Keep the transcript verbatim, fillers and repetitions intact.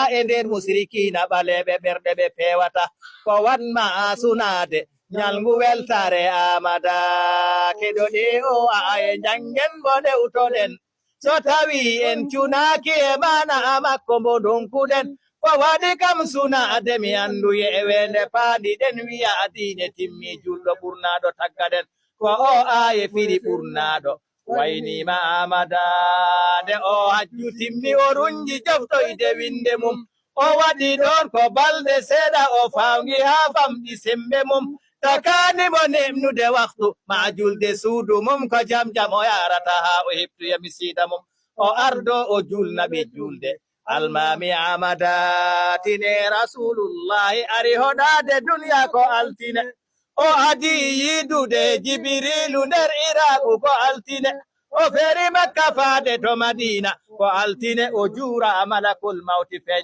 E nder musrikiina ɓaleeɓe ɓerɗe ɓe peewata. Ko wan ma a sunaade ñalngu weltaare Amada. Keɗoɗee o a e njanngen mbo ɗewtoɗen. So tawii en cunaaki e maana a makko mbo ndonkuɗen. Ko waɗi kam sunaade mi anndu yeeweende paandiɗen wiya diine timmi julɗo ɓurnaaɗo taggaɗen. Ko o aaye firi ɓurnaaɗo. Wayniima Amada, nde o hajju timmi o runji joftoyde winnde mum. O waɗi ɗoon ko balɗe seeɗa o fawngi haa famɗi semmbe mum. Takaani mo neemnude waktu maa julde suudu mum ko jam jam o yaarata haa o heɓtoya misiida mum. O ardo o julna ɓe julde. Almaami Amada tine Rasuulullaahi ari hoɗaade duniya ko altine. O adii yiidude Jibiriilu nder Iraaku ko altine. O feeri Makka faade to Madiina ko altine. O juura Malakul Mawti feeñ